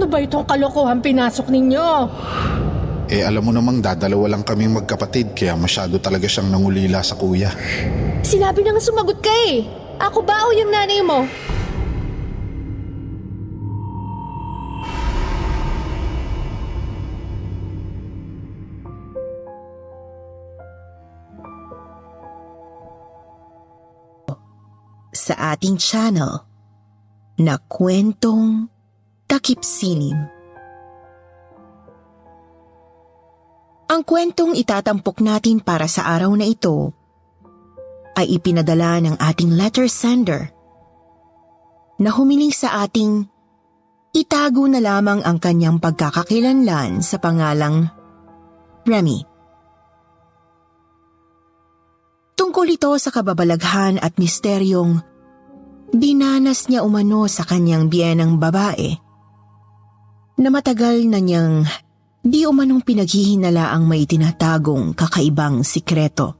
Ano ba itong kalokohan pinasok ninyo? Alam mo namang dadalawa lang kaming magkapatid kaya masyado talaga siyang nangulila sa kuya. Sinabi na nga sumagot ka eh. Ako ba o yung nanay mo? Sa ating channel na Kwentong Takip Silim. Ang kwentong itatampok natin para sa araw na ito ay ipinadala ng ating letter sender na humiling sa ating itago na lamang ang kanyang pagkakakilanlan sa pangalang Remy. Tungkol ito sa kababalaghan at misteryong dinanas niya umano sa kanyang biyenang babae na matagal na niyang di umanong pinaghihinala ang may tinatagong kakaibang sikreto.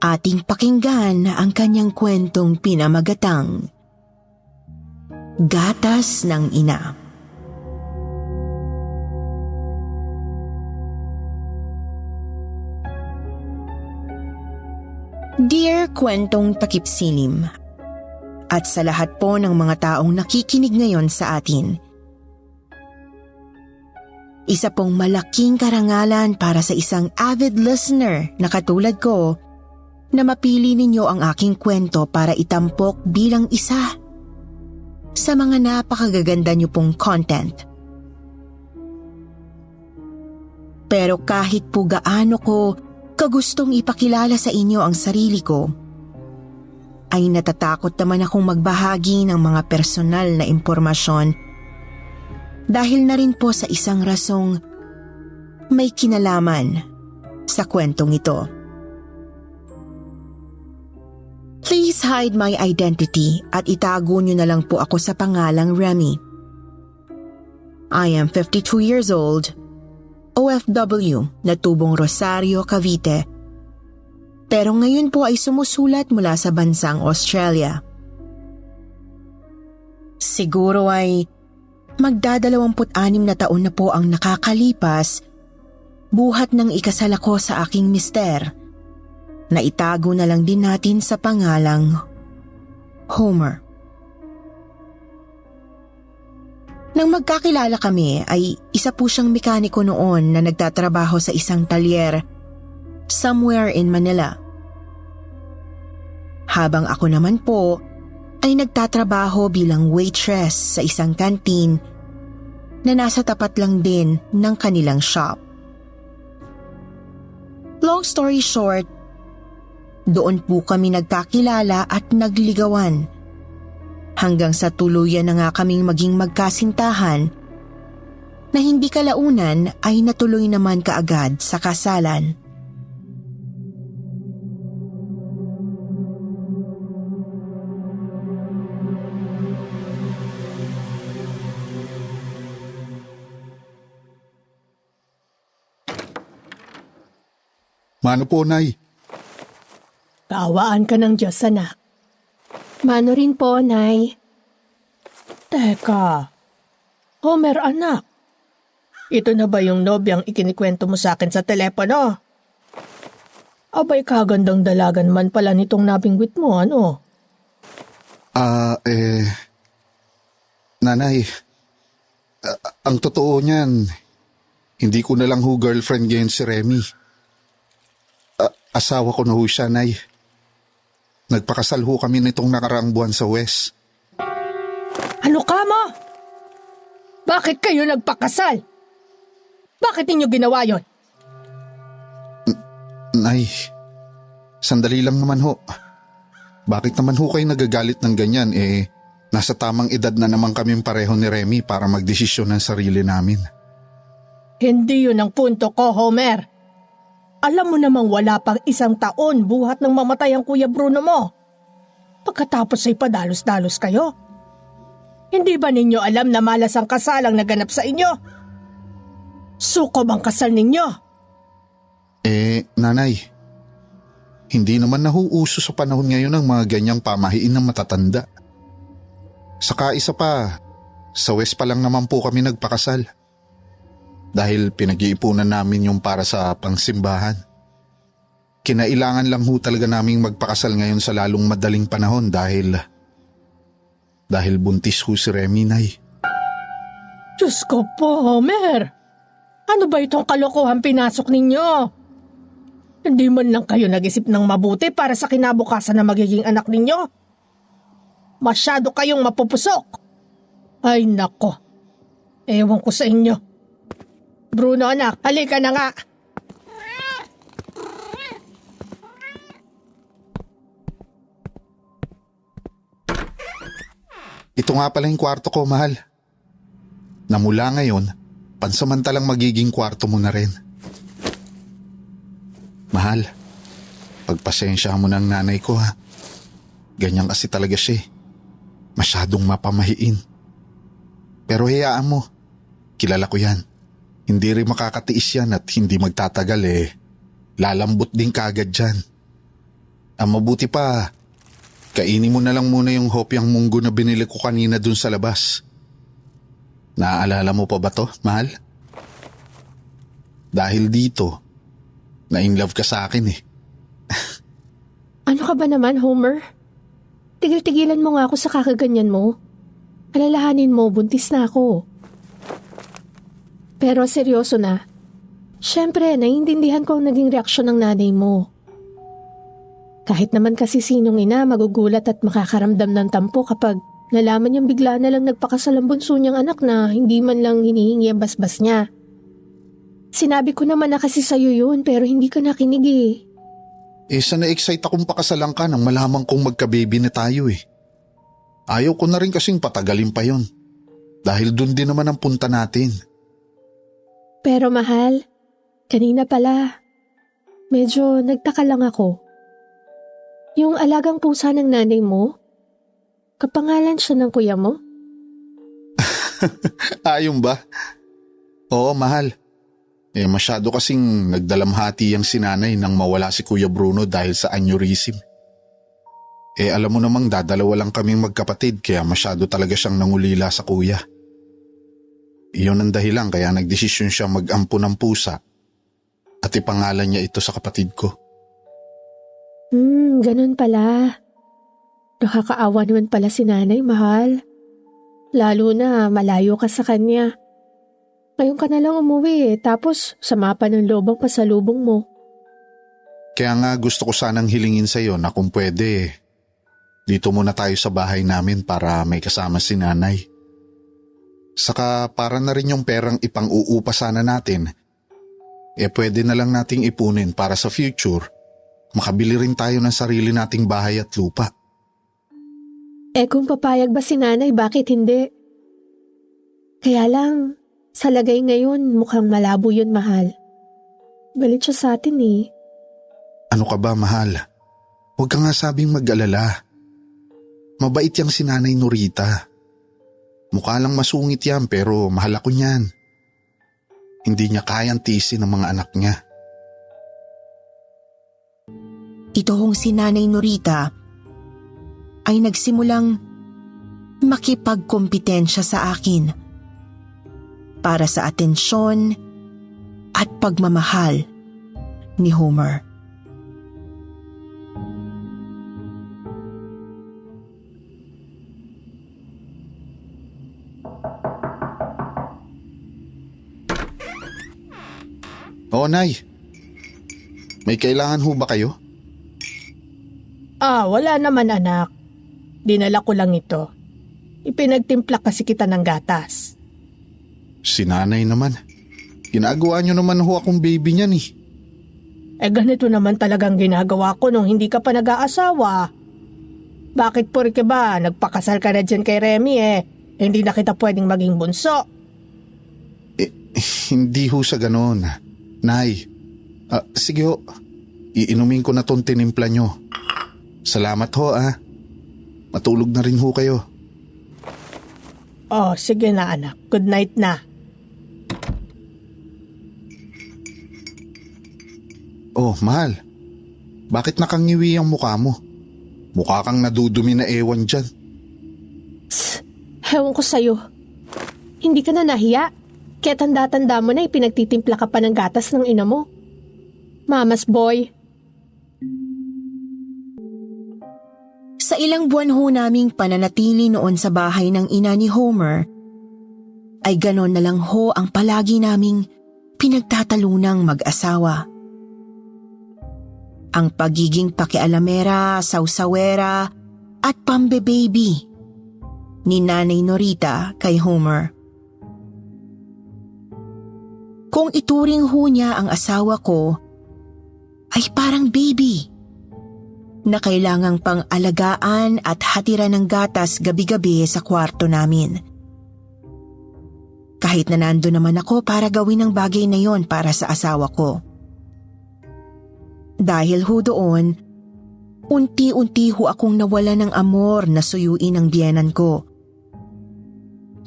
Ating pakinggan ang kanyang kwentong pinamagatang Gatas ng Ina. Dear Kwentong Takip Silim, at sa lahat po ng mga taong nakikinig ngayon sa atin, isa pong malaking karangalan para sa isang avid listener na katulad ko na mapili ninyo ang aking kwento para itampok bilang isa sa mga napakagaganda niyo pong content. Pero kahit po gaano ko kagustong ipakilala sa inyo ang sarili ko, ay natatakot naman akong magbahagi ng mga personal na impormasyon dahil na rin po sa isang rasong may kinalaman sa kwentong ito. Please hide my identity at itago niyo na lang po ako sa pangalang Remy. I am 52 years old, OFW na tubong Rosario, Cavite. Pero ngayon po ay sumusulat mula sa bansang Australia. Siguro ay magdadalawamput-anim na taon na po ang nakakalipas buhat ng ikasal ako sa aking mister na itago na lang din natin sa pangalang Homer. Nang magkakilala kami ay isa po siyang mekaniko noon na nagtatrabaho sa isang talyer somewhere in Manila. Habang ako naman po ay nagtatrabaho bilang waitress sa isang kantin na nasa tapat lang din ng kanilang shop. Long story short, doon po kami nagkakilala at nagligawan hanggang sa tuluyan na nga kaming maging magkasintahan na hindi kalaunan ay natuloy naman kaagad sa kasalan. Mano po, Nay? Kaawaan ka ng Diyos, anak. Mano rin po, Nay. Teka, Homer, anak. Ito na ba yung nobyang ikinikwento mo sa akin sa telepono? Abay, kagandang dalagan man pala nitong nabingwit mo, ano? Nanay, ang totoo niyan, hindi ko na lang ho girlfriend ngayon si Remy. Asawa ko na ho siya, Nay. Nagpakasal ho kami nitong nakaraang buwan sa West. Ano ka mo? Bakit kayo nagpakasal? Bakit ninyo ginawa yon? Nay, sandali lang naman ho. Bakit naman ho kayo nagagalit ng ganyan? Nasa tamang edad na naman kaming pareho ni Remy para magdesisyon ng sarili namin. Hindi yun ang punto ko, Homer. Alam mo namang wala pang isang taon buhat nang mamatay ang Kuya Bruno mo. Pagkatapos ay padalos-dalos kayo. Hindi ba ninyo alam na malas ang kasalang naganap sa inyo? Sukob ang kasal ninyo. Nanay, hindi naman nahuuso sa panahon ngayon ang mga ganyang pamahiin ng matatanda. Saka isa pa, Sa West pa lang naman po kami nagpakasal. Dahil pinag-iipunan namin yung para sa pangsimbahan. Kinailangan lang ho talaga naming magpakasal ngayon sa lalong madaling panahon dahil buntis ho si Remy, Nay. Diyos ko po, Homer. Ano ba itong kalokohan pinasok ninyo? Hindi man lang kayo nag-isip ng mabuti para sa kinabukasan na magiging anak ninyo. Masyado kayong mapupusok. Ay nako, ewan ko sa inyo. Bruno anak, halika na nga. Ito nga pala yung kwarto ko, mahal. Na mula ngayon, pansamantalang magiging kwarto mo na rin. Mahal, pagpasensya mo ng nanay ko ha. Ganyan kasi talaga siya. Masyadong mapamahiin. Pero hayaan mo, kilala ko yan. Hindi rin makakatiis yan at hindi magtatagal lalambot din kagad dyan. Ang mabuti pa, kainin mo na lang muna yung hopyang munggo na binili ko kanina dun sa labas. Naaalala mo pa ba to, mahal? Dahil dito, na-inlove ka sa akin eh. Ano ka ba naman, Homer? Tigil-tigilan mo nga ako sa kakaganyan mo. Alalahanin mo, buntis na ako. Pero seryoso na. Siyempre, naiintindihan ko ang naging reaksyon ng nanay mo. Kahit naman kasi sinong ina magugulat at makakaramdam ng tampo kapag nalaman niyang bigla na lang nagpakasal ang bunso niyang anak na hindi man lang hinihingi ang basbas niya. Sinabi ko naman na kasi sa'yo yun pero hindi ka nakinig eh. Sana na-excite akong pakasalan ka nang malaman kong magka-baby na tayo eh. Ayaw ko na rin kasing patagalin pa yon. Dahil dun din naman ang punta natin. Pero mahal, kanina pala, medyo nagtaka lang ako. Yung alagang pusa ng nanay mo, kapangalan siya ng kuya mo? Ayun ba? Oo, mahal. Masyado kasing nagdalamhati ang sinanay nang mawala si Kuya Bruno dahil sa aneurysm. Alam mo namang dadalawa lang kaming magkapatid kaya masyado talaga siyang nangulila sa kuya. Iyon ang dahilan kaya nagdesisyon siya mag-ampo ng pusa at ipangalan niya ito sa kapatid ko. Ganun pala. Nakakaawa naman pala si nanay, mahal. Lalo na malayo ka sa kanya. Ngayon ka na lang umuwi tapos sama pa ng loob ang pasalubong mo. Kaya nga gusto ko sanang hilingin sa iyo na kung pwede, dito muna tayo sa bahay namin para may kasama si nanay. Saka para na rin yung perang ipang-uupa sana natin, pwede na lang nating ipunin para sa future, makabili rin tayo ng sarili nating bahay at lupa. Kung papayag ba si nanay, bakit hindi? Kaya lang, sa lagay ngayon mukhang malabo yun, mahal. Galit siya sa atin eh. Ano ka ba, mahal? Huwag ka nga sabing mag-alala. Mabait yang si Nanay Norita. Mukha lang masungit yan pero mahal ako niyan. Hindi niya kayang tiisin ng mga anak niya. Ito hong si Nanay Norita ay nagsimulang makipagkompetensya sa akin para sa atensyon at pagmamahal ni Homer. Oo, Nay. May kailangan ho ba kayo? Wala naman anak. Dinala ko lang ito. Ipinagtimpla kasi kita ng gatas. Si nanay naman. Ginagawa niyo naman ho akong baby niyan eh. Ganito naman talagang ginagawa ko nung hindi ka pa nag-aasawa. Bakit porke ba nagpakasal ka na dyan kay Remy hindi na kita pwedeng maging bunso? Hindi ho sa ganon. Nay, sige ho. Iinumin ko na tong tinimpla nyo. Salamat ho Matulog na rin ho kayo. Sige na anak. Good night na. Mahal. Bakit nakangiwi ang mukha mo? Mukha kang nadudumi na ewan dyan. Ewan ko sa'yo. Hindi ka na nahiya. Kaya tanda-tanda mo na ipinagtitimpla ka pa ng gatas ng ina mo. Mama's boy. Sa ilang buwan ho naming pananatili noon sa bahay ng ina ni Homer, ay ganon na lang ho ang palagi naming pinagtatalunang mag-asawa. Ang pagiging pakialamera, sawsawera at pambe-baby ni Nanay Norita kay Homer. Kung ituring ho niya ang asawa ko, ay parang baby na kailangang pang alagaan at hatiran ng gatas gabi-gabi sa kwarto namin. Kahit na nando naman ako para gawin ang bagay na yon para sa asawa ko. Dahil ho doon, unti-unti ho akong nawala ng amor na suyuin ang biyenan ko.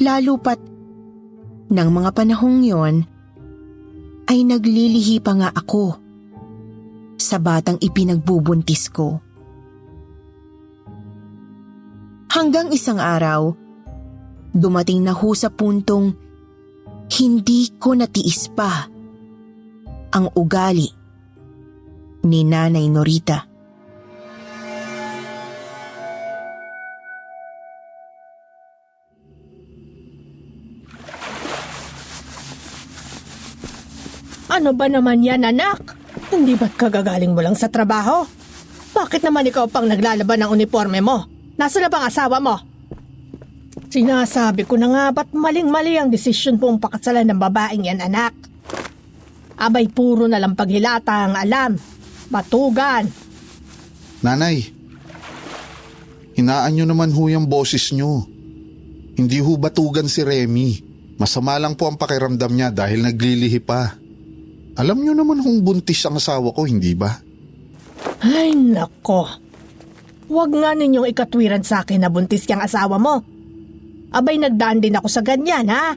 Lalo pat, ng mga panahong yon, ay naglilihi pa nga ako sa batang ipinagbubuntis ko. Hanggang isang araw, dumating na ho sa puntong hindi ko natiis pa ang ugali ni Nanay Norita. Ano ba naman yan, anak? Hindi ba't kagagaling mo lang sa trabaho? Bakit naman ikaw pang naglalaban ng uniforme mo? Nasaan na bang asawa mo? Sinasabi ko na nga ba't maling-mali ang desisyon pong pakasalan ng babaeng yan, anak? Abay, puro na lang paghilata ang alam. Batugan. Nanay, hinaan nyo naman ho yung boses nyo. Hindi ho batugan si Remy. Masama lang po ang pakiramdam niya dahil naglilihi pa. Alam nyo naman hong buntis ang asawa ko, hindi ba? Ay, nako. Huwag nga ninyong ikatwiran sa akin na buntis kang asawa mo. Abay, nagdaan din ako sa ganyan, ha?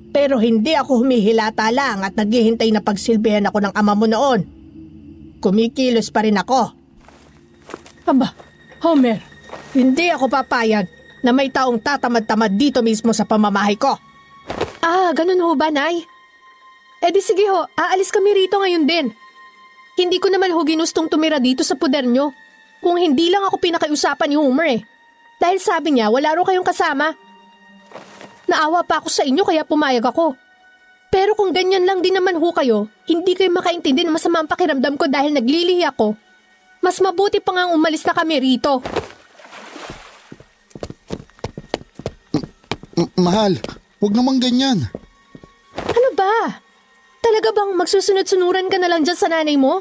Pero hindi ako humihilata lang at naghihintay na pagsilbihan ako ng ama mo noon. Kumikilos pa rin ako. Aba, Homer, hindi ako papayag na may taong tatamad-tamad dito mismo sa pamamahay ko. Ah, ganun ho ba, Nay? Eh di sige ho, aalis kami rito ngayon din. Hindi ko naman ho ginustong tumira dito sa puder nyo. Kung hindi lang ako pinakiusapan ni Homer eh. Dahil sabi niya, wala ro kayong kasama. Naawa pa ako sa inyo kaya pumayag ako. Pero kung ganyan lang din naman ho kayo, hindi kayo makaintindi na masama ang pakiramdam ko dahil naglilihi ako. Mas mabuti pa nga umalis na kami rito. Mahal, wag namang ganyan. Ano ba? Talaga bang magsusunod-sunuran ka na lang dyan sa nanay mo?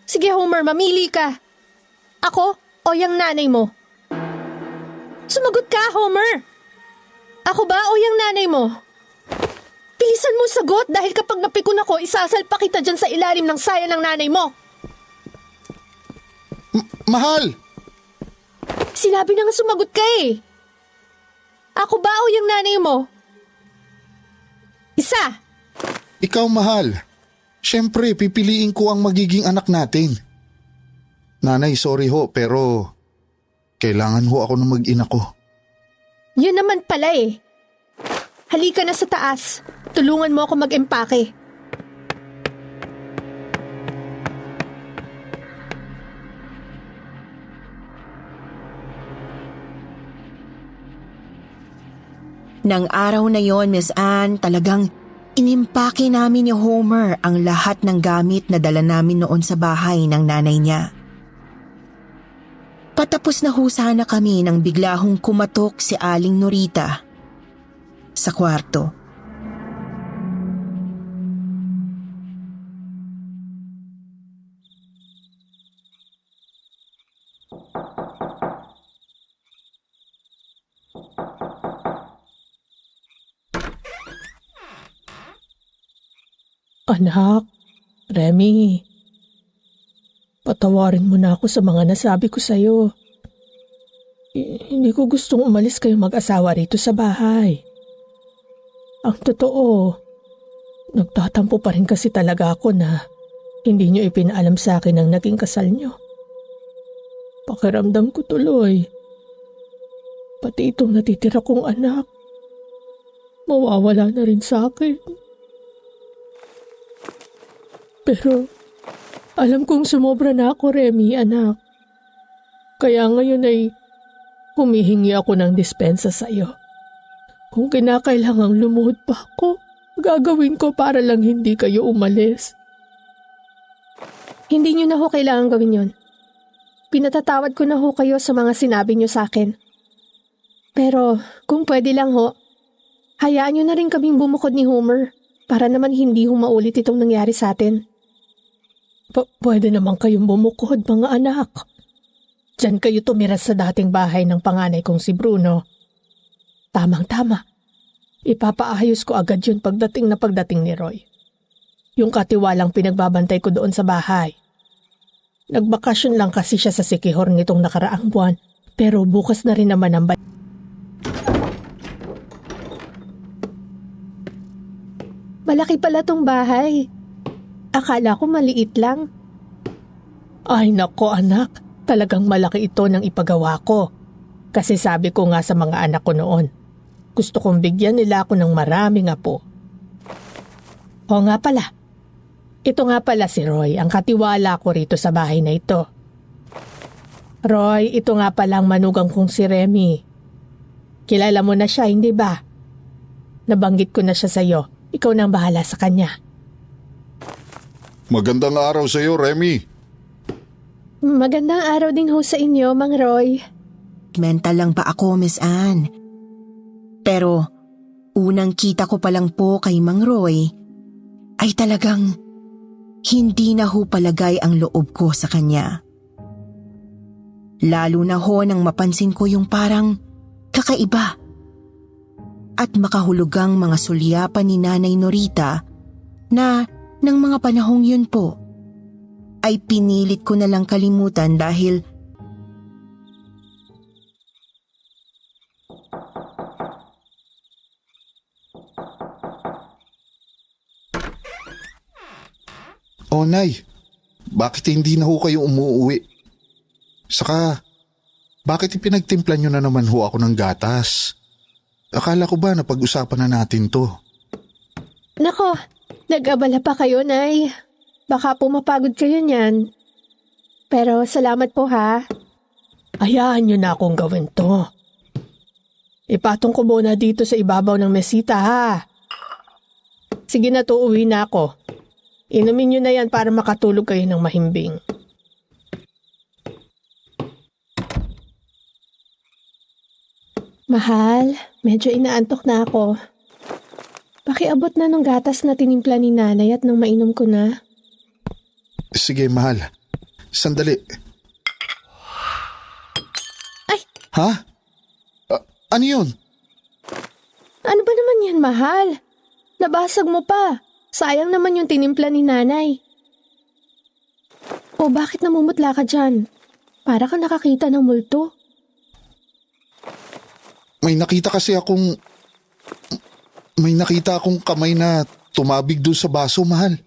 Sige Homer, mamili ka. Ako o yung nanay mo? Sumagot ka, Homer! Ako ba o yung nanay mo? Bilisan mo sagot dahil kapag napikon ako, isasalpa kita dyan sa ilalim ng saya ng nanay mo. Mahal! Sinabi na nga sumagot ka eh. Ako ba o yung nanay mo? Isa! Ikaw, mahal. Siyempre, pipiliin ko ang magiging anak natin. Nanay, sorry ho, pero kailangan ho ako na mag-ina ko. Yun naman pala eh. Halika na sa taas. Tulungan mo ako mag-empake. Nang araw na yon, Miss Anne, talagang inimpake namin ni Homer ang lahat ng gamit na dala namin noon sa bahay ng nanay niya. Patapos na ho sana kami nang bigla hong kumatok si Aling Norita sa kwarto. Anak, Remy, patawarin mo na ako sa mga nasabi ko sa'yo. Hindi ko gustong umalis kayo mag-asawa rito sa bahay. Ang totoo, nagtatampo pa rin kasi talaga ako na hindi nyo ipinaalam sa akin ang naging kasal nyo. Pakiramdam ko tuloy. Pati itong natitira kong anak, mawawala na rin sa akin. Pero alam kong sumobra na ako, Remy, anak. Kaya ngayon ay humihingi ako ng dispensa sa iyo. Kung kinakailangang lumuhod pa ako, gagawin ko para lang hindi kayo umalis. Hindi niyo na ho kailangan gawin yun. Pinatatawad ko na ho kayo sa mga sinabi niyo sa akin. Pero kung pwede lang ho, hayaan niyo na rin kaming bumukod ni Homer para naman hindi ho maulit itong nangyari sa atin. Pwede naman kayong bumukod, mga anak. Diyan kayo tumira sa dating bahay ng panganay kong si Bruno. Tamang-tama. Ipapaayos ko agad yun pagdating ni Roy. Yung katiwalang pinagbabantay ko doon sa bahay. Nagbakasyon lang kasi siya sa Siquijor nitong nakaraang buwan, pero bukas na rin naman ang Malaki pala tong bahay. Akala ko maliit lang. Ay nako anak, talagang malaki ito ng ipagawa ko. Kasi sabi ko nga sa mga anak ko noon, gusto kong bigyan nila ako ng maraming apo. O nga pala, ito nga pala si Roy, ang katiwala ko rito sa bahay na ito. Roy, ito nga pala ang manugang kong si Remy. Kilala mo na siya, hindi ba? Nabanggit ko na siya sa'yo, ikaw nang bahala sa kanya. Magandang araw sa iyo, Remy. Magandang araw din ho sa inyo, Mang Roy. Mental lang ba ako, Miss Anne? Pero unang kita ko pa lang po kay Mang Roy ay talagang hindi na ho palagay ang loob ko sa kanya. Lalo na ho nang mapansin ko yung parang kakaiba at makahulugang mga sulyapan ni Nanay Norita na ng mga panahong yun po ay pinilit ko na lang kalimutan dahil Oh, Nay, bakit hindi na ho kayo umuuwi? Saka, bakit ipinagtimpla nyo na naman ho ako ng gatas? Akala ko ba na pag-usapan na natin to? Nako, nag-abala pa kayo, Nay. Baka pumapagod kayo niyan. Pero salamat po ha. Hayaan nyo na akong gawin to. Ipatong ko muna dito sa ibabaw ng mesita ha. Sige na to, uwi na ako. Inumin nyo na yan para makatulog kayo ng mahimbing. Mahal, medyo inaantok na ako. Pakiabot na ng gatas na tinimpla ni Nanay at nang mainom ko na. Sige, mahal. Sandali. Ay! Ha? Ano yun? Ano ba naman yan, mahal? Nabasag mo pa. Sayang naman yung tinimpla ni Nanay. O bakit namumutla ka dyan? Para ka nakakita ng multo. May nakita akong kamay na tumabig doon sa baso, mahal.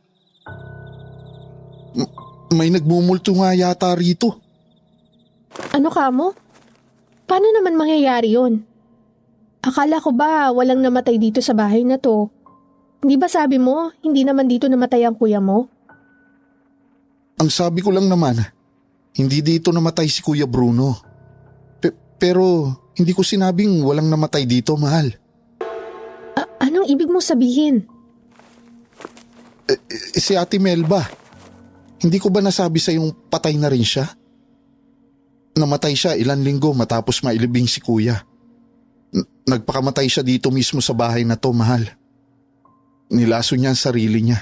May nagmumulto nga yata rito. Ano ka mo? Paano naman mangyayari yun? Akala ko ba walang namatay dito sa bahay na to? Hindi ba sabi mo, hindi naman dito namatay ang kuya mo? Ang sabi ko lang naman, hindi dito namatay si Kuya Bruno. Pero hindi ko sinabing walang namatay dito, mahal. Anong ibig mo sabihin? Si Ate Melba, hindi ko ba nasabi sa yung patay na rin siya? Namatay siya ilang linggo matapos mailibing si Kuya. Nagpakamatay siya dito mismo sa bahay na to, mahal. Nilaso niya ang sarili niya.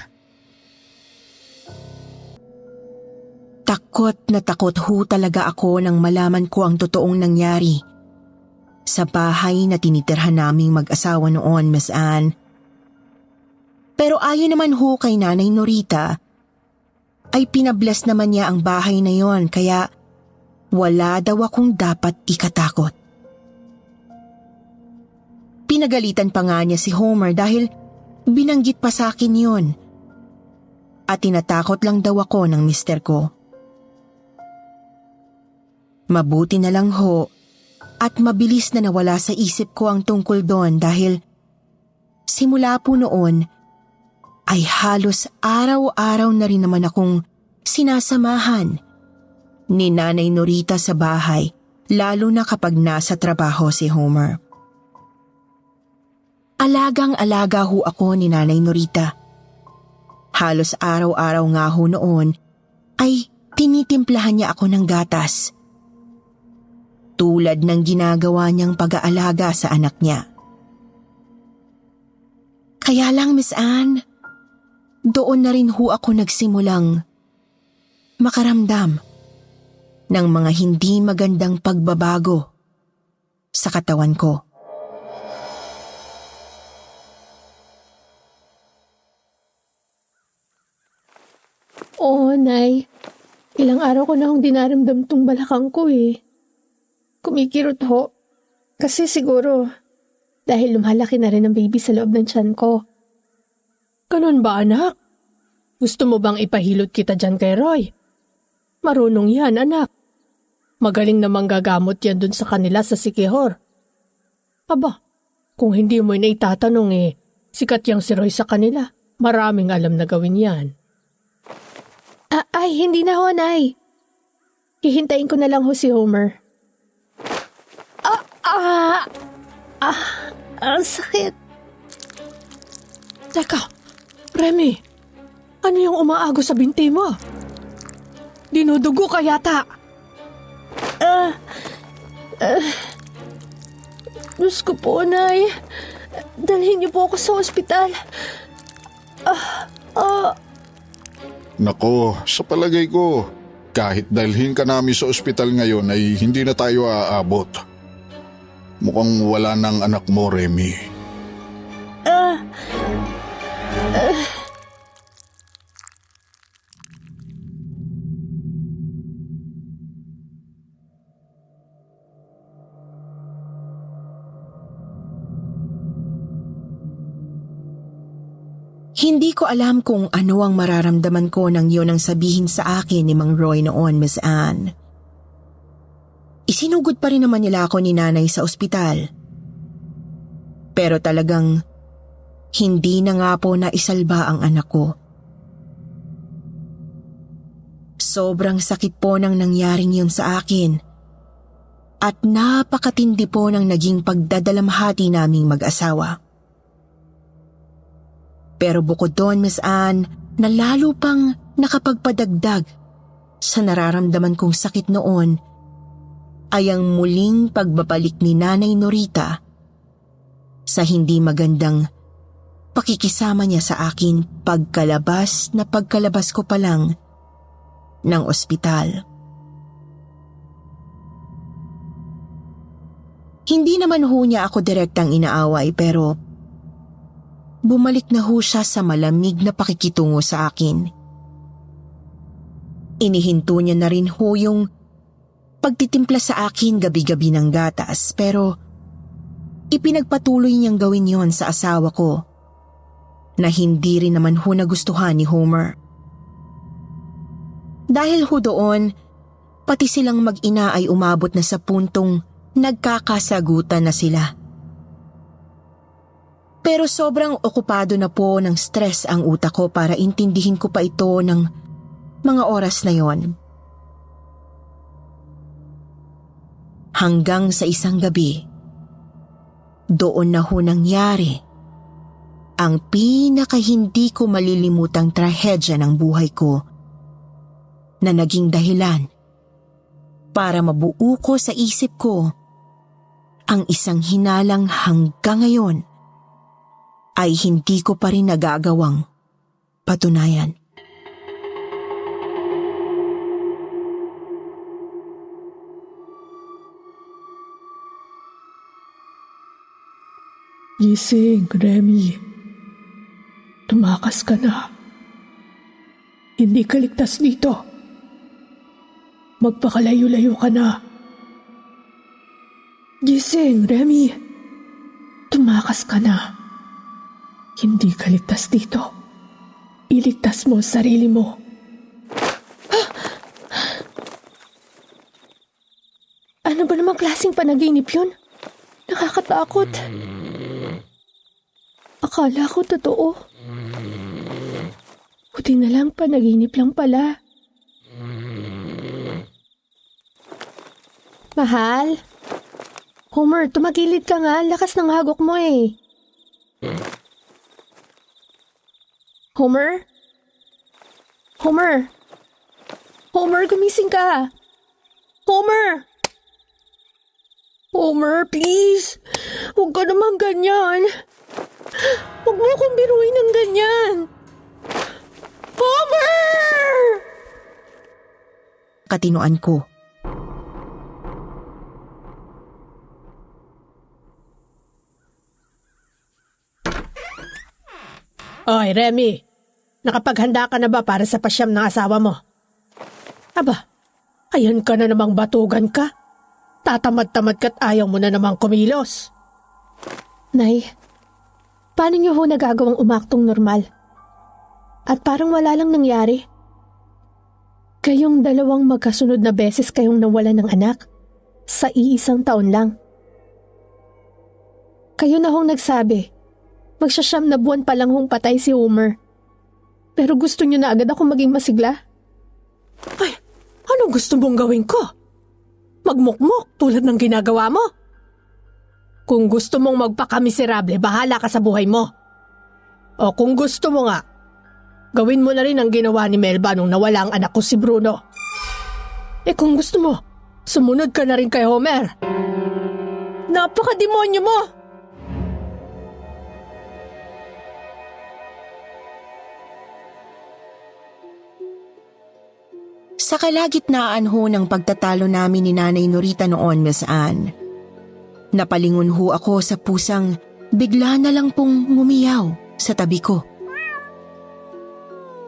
takot na takot ho talaga ako nang malaman ko ang totoong nangyari. Sa bahay na tinitirhan naming mag-asawa noon, Miss Anne. Pero ayon naman ho kay Nanay Norita, ay pinabless naman niya ang bahay na yon kaya wala daw akong dapat ikatakot. Pinagalitan pa nga niya si Homer dahil binanggit pa sa akin yon. At tinatakot lang daw ako ng mister ko. Mabuti na lang ho at mabilis na nawala sa isip ko ang tungkol doon dahil simula po noon ay halos araw-araw na rin naman akong sinasamahan ni Nanay Norita sa bahay, lalo na kapag nasa trabaho si Homer. Alagang-alaga ho ako ni Nanay Norita. Halos araw-araw nga ho noon ay tinitimplahan niya ako ng gatas. Tulad ng ginagawa niyang pag-aalaga sa anak niya. Kaya lang, Miss Anne, doon na rin ho ako nagsimulang makaramdam ng mga hindi magandang pagbabago sa katawan ko. Oo, Nay. Ilang araw ko na akong dinaramdam tong balakang ko eh. Kumikirot ho. Kasi siguro, dahil lumalaki na rin ang baby sa loob ng tiyan ko. Ganun ba, anak? Gusto mo bang ipahilot kita dyan kay Roy? Marunong yan, anak. Magaling namang gagamot yan dun sa kanila sa Sikihor. Aba, kung hindi mo na itatanong sikat yang si Roy sa kanila. Maraming alam na gawin yan. Ay, hindi na ho, Nay. Hihintayin ko na lang ho si Homer. Ang sakit. Teka, Remy, ano yung umaago sa binti mo? Dinudugo ka yata. Diyos ko po, Nay. Dalhin niyo po ako sa ospital. Nako, sa palagay ko, kahit dalhin ka namin sa ospital ngayon ay hindi na tayo aabot. Mukhang wala ng anak mo, Remy. Hindi ko alam kung ano ang mararamdaman ko nang yun ang sabihin sa akin ni Mang Roy noon, Miss Anne. Isinugod pa rin naman nila ako ni Nanay sa ospital. Pero talagang hindi na nga po naisalba ang anak ko. Sobrang sakit po nang nangyaring yun sa akin. At napakatindi po ng naging pagdadalamhati naming mag-asawa. Pero bukod doon, Miss Anne, na lalo pang nakapagpadagdag sa nararamdaman kong sakit noon ay ang muling pagbabalik ni Nanay Norita sa hindi magandang pakikisama niya sa akin pagkalabas ko pa lang ng ospital. Hindi naman ho niya ako direktang inaaway pero bumalik na ho siya sa malamig na pakikitungo sa akin. Inihinto niya na rin ho yung pagtitimpla sa akin gabi-gabi ng gatas pero ipinagpatuloy niyang gawin yon sa asawa ko na hindi rin naman ho nagustuhan ni Homer. Dahil ho doon, pati silang mag-ina ay umabot na sa puntong nagkakasagutan na sila. Pero sobrang okupado na po ng stress ang utak ko para intindihin ko pa ito ng mga oras na yon. Hanggang sa isang gabi, doon na ho nangyari ang pinaka-hindi ko malilimutang trahedya ng buhay ko na naging dahilan para mabuo ko sa isip ko ang isang hinalang hanggang ngayon ay hindi ko pa rin nagagawang patunayan. Gising, Remy. Tumakas ka na. Hindi ka ligtas dito. Magpakalayo-layo ka na. Gising, Remy. Tumakas ka na. Hindi ka ligtas dito. Iligtas mo ang sarili mo. Ano ba namang klaseng panaginip yun? Nakakatakot. Akala ko totoo. Buti na lang, panaginip lang pala. Mahal? Homer, tumagilid ka nga. Lakas ng hagok mo eh. Homer? Homer? Homer, gumising ka. Homer! Homer, please. Huwag ka naman ganyan. Huwag mo akong biruin ng ganyan. Homer! Katinuan ko. Oy, Remy. Nakapaghanda ka na ba para sa pasyam ng asawa mo? Aba, ayan ka na namang batugan ka. Tatamad-tamad ka't ayaw mo na namang kumilos. Nay, paano niyo ho nagagawang umaktong normal? At parang wala lang nangyari? Kayong dalawang magkasunod na beses kayong nawalan ng anak sa iisang taon lang. Kayo na hong nagsabi, magsasyam na buwan pa lang hong patay si Homer. Pero gusto niyo na agad ako maging masigla? Ay, anong gusto mong gawin ko? Magmukmok tulad ng ginagawa mo? Kung gusto mong magpakamiserable, bahala ka sa buhay mo. O kung gusto mo nga, gawin mo na rin ang ginawa ni Melba nung nawala ang anak ko si Bruno. Eh kung gusto mo, sumunod ka na rin kay Homer. Napaka-demonyo mo! Sa kalagitnaan ho ng pagtatalo namin ni Nanay Norita noon, Miss Anne, napalingon ho ako sa pusang bigla na lang pong ngumiyaw sa tabi ko.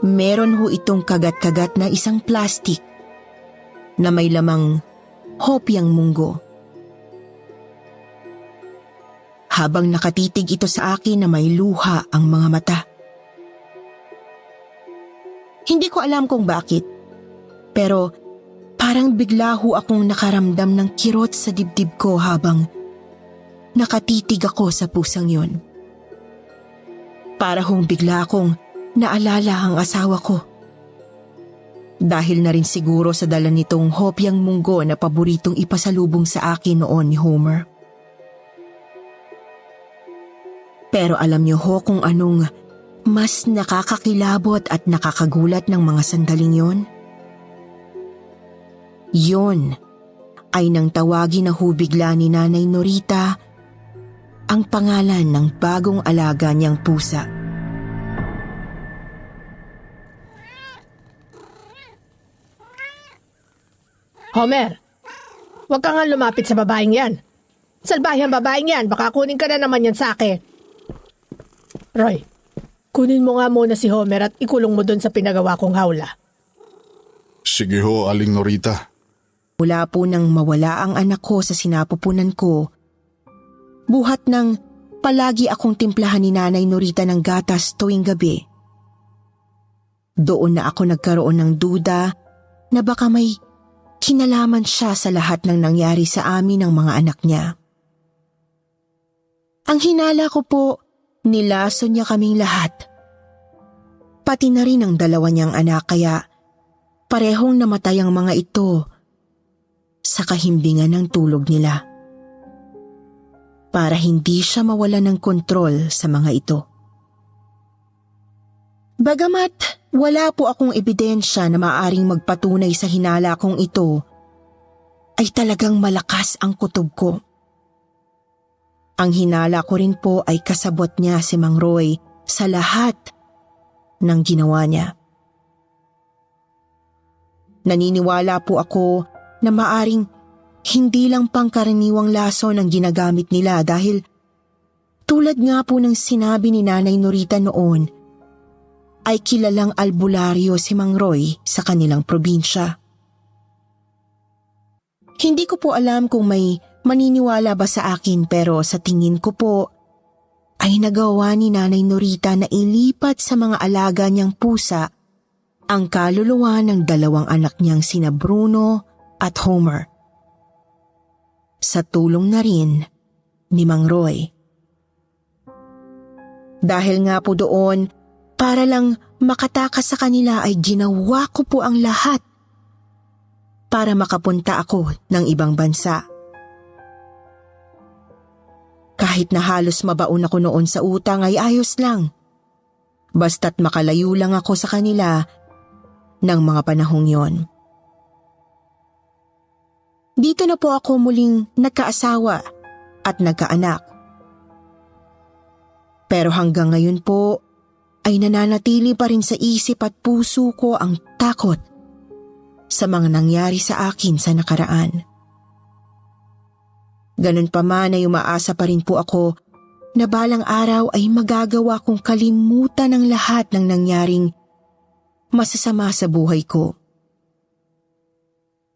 Meron ho itong kagat-kagat na isang plastik na may lamang hopyang munggo. Habang nakatitig ito sa akin na may luha ang mga mata. Hindi ko alam kung bakit, pero parang bigla ho akong nakaramdam ng kirot sa dibdib ko habang nakatitig ako sa pusang yun. Para hong bigla akong naalala ang asawa ko. Dahil na rin siguro sa dala nitong hopyang munggo na paboritong ipasalubong sa akin noon ni Homer. Pero alam niyo ho kung anong mas nakakakilabot at nakakagulat ng mga sandaling yon? Yon ay nang tawagin na hubigla ni Nanay Norita ang pangalan ng bagong alaga niyang pusa. Homer, huwag ka nga lumapit sa babaeng yan. Salbahing babaeng yan, baka kunin ka na naman yan sa akin. Roy, kunin mo nga muna si Homer at ikulong mo dun sa pinagawa kong hawla. Sige ho, Aling Norita. Mula po nang mawala ang anak ko sa sinapupunan ko, buhat ng palagi akong timplahan ni Nanay Norita ng gatas tuwing gabi. Doon na ako nagkaroon ng duda na baka may kinalaman siya sa lahat ng nangyari sa amin ng mga anak niya. Ang hinala ko po, nilaso niya kaming lahat. Pati na rin ang dalawa niyang anak kaya parehong namatay ang mga ito sa kahimbingan ng tulog nila. Para hindi siya mawala ng kontrol sa mga ito. Bagamat wala po akong ebidensya na maaaring magpatunay sa hinala kong ito, ay talagang malakas ang kutob ko. Ang hinala ko rin po ay kasabot niya si Mang Roy sa lahat ng ginawa niya. Naniniwala po ako na maaring hindi lang pangkaraniwang laso ng ginagamit nila dahil tulad nga po ng sinabi ni Nanay Norita noon, ay kilalang albularyo si Mang Roy sa kanilang probinsya. Hindi ko po alam kung may maniniwala ba sa akin pero sa tingin ko po ay nagawa ni Nanay Norita na ilipat sa mga alaga niyang pusa ang kaluluwa ng dalawang anak niyang sina Bruno at Homer. Sa tulong na rin ni Mang Roy. Dahil nga po doon, para lang makatakas sa kanila ay ginawa ko po ang lahat para makapunta ako ng ibang bansa. Kahit na halos mabaon ako noon sa utang ay ayos lang. Basta't makalayo lang ako sa kanila ng mga panahong yon. Dito na po ako muling nagkaasawa at nagkaanak. Pero hanggang ngayon po ay nananatili pa rin sa isip at puso ko ang takot sa mga nangyari sa akin sa nakaraan. Ganun pa man ay umaasa pa rin po ako na balang araw ay magagawa kong kalimutan ang lahat ng nangyaring masasama sa buhay ko.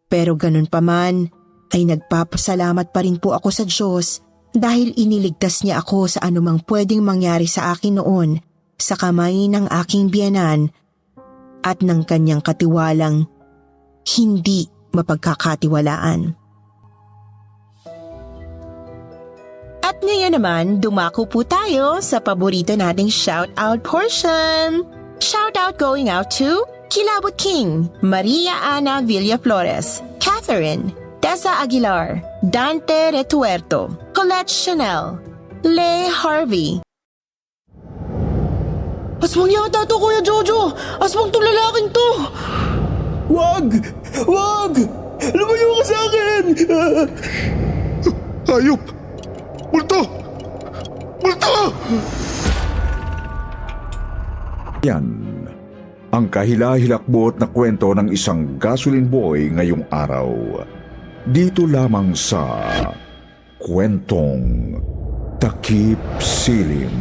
Pero ganun pa man ay nagpapasalamat pa rin po ako sa Diyos dahil iniligtas niya ako sa anumang pwedeng mangyari sa akin noon sa kamay ng aking biyenan at ng kanyang katiwalang hindi mapagkakatiwalaan. At ngayon naman, dumako po tayo sa paborito nating shoutout portion. Shoutout going out to Kilabot King, Maria Ana Villaflores, Catherine, Tessa Aguilar, Dante Retuerto, Colette Chanel, Le Harvey. Aswang yata to, Kuya Jojo! Aswang tong lalaking to! Wag! Wag! Lumayo ka sa akin! Hayop! Multo! Multo! Yan ang kahila-hilakbot na kwento ng isang gasoline boy ngayong araw. Dito lamang sa Kwentong Takip Silim.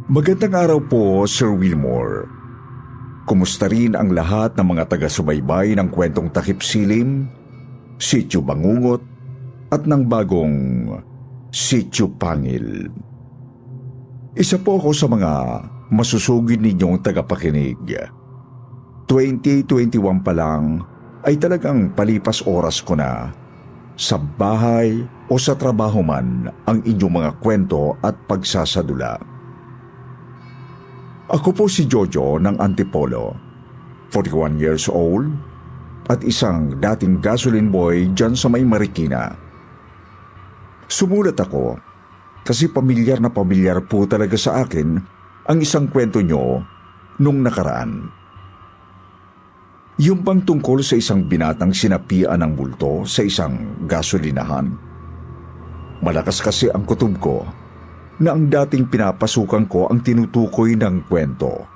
Magandang araw po, Sir Wilmore. Kumusta rin ang lahat ng mga taga-subaybay ng Kwentong Takip Silim, Sityo Bangungot at ng bagong Sityo Pangil. Isa po ako sa mga masusugid ninyong tagapakinig. 2021 pa lang ay talagang palipas oras ko na sa bahay o sa trabaho man ang inyong mga kwento at pagsasadula. Ako po si Jojo ng Antipolo, 41 years old at isang dating gasoline boy dyan sa may Marikina. Sumulat ako kasi pamilyar na pamilyar po talaga sa akin ang isang kwento nyo nung nakaraan. Yung bang tungkol sa isang binatang sinapian ng multo sa isang gasolinahan. Malakas kasi ang kutob ko na ang dating pinapasukan ko ang tinutukoy ng kwento.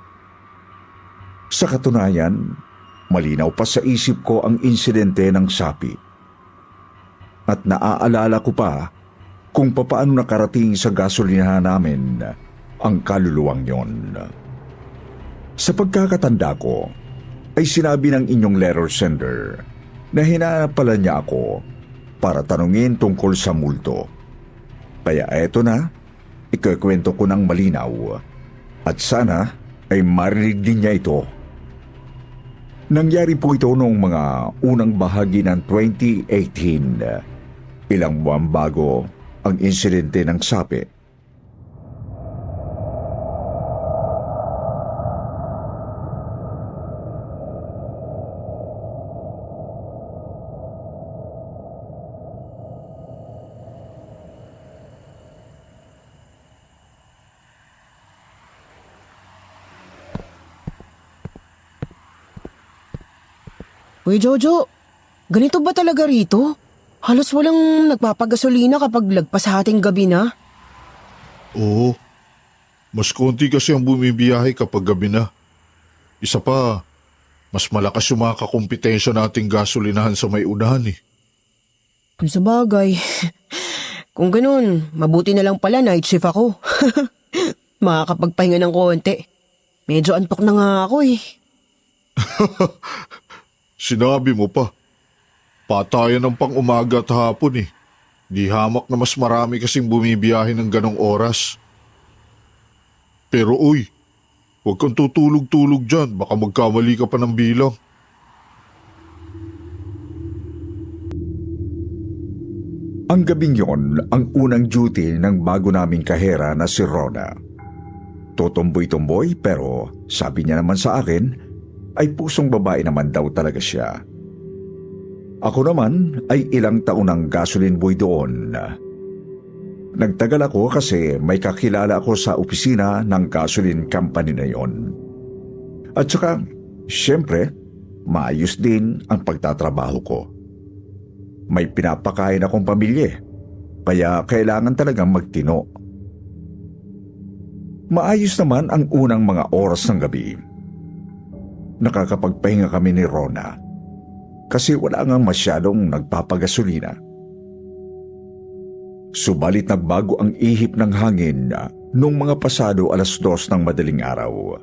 Sa katunayan, malinaw pa sa isip ko ang insidente ng sapi. At naaalala ko pa kung papaano nakarating sa gasolinahan namin ang kaluluwang yon. Sa pagkakatanda ko, ay sinabi ng inyong letter sender na hinanap pala niya ako para tanungin tungkol sa multo. Kaya eto na, ikukwento ko ng malinaw at sana ay marinig din niya ito. Nangyari po ito noong mga unang bahagi ng 2018, ilang buwan bago ang insidente ng sapi. Uy, Jojo, ganito ba talaga rito? Halos walang nagpapagasolina kapag lagpas sa ating gabi na. Oo. Mas konti kasi ang bumibiyahe kapag gabi na. Isa pa, mas malakas yung mga kakumpetensya nating gasolinahan sa may unahan eh. Kung sa bagay, kung ganun, mabuti na lang pala night shift ako. Makakapagpahinga ng konti. Medyo antok na nga ako eh. Sinabi mo pa. Patayan ng pang-umaga at hapon eh. Di hamak na mas marami kasing bumibiyahe ng ganong oras. Pero uy, huwag kang tutulog-tulog dyan. Baka magkamali ka pa ng bilang. Ang gabing yon ang unang duty ng bago naming kahera na si Rona. Tutumboy-tumboy pero sabi niya naman sa akin ay pusong babae naman daw talaga siya. Ako naman ay ilang taon ng gasoline boy doon. Nagtagal ako kasi may kakilala ako sa opisina ng gasoline company na yon. At saka, syempre, maayos din ang pagtatrabaho ko. May pinapakain akong pamilya, kaya kailangan talagang magtino. Maayos naman ang unang mga oras ng gabi. Nakakapagpahinga kami ni Rona kasi wala nga masyadong nagpapagasolina. Subalit nagbago ang ihip ng hangin nung mga pasado 2:00 ng madaling araw.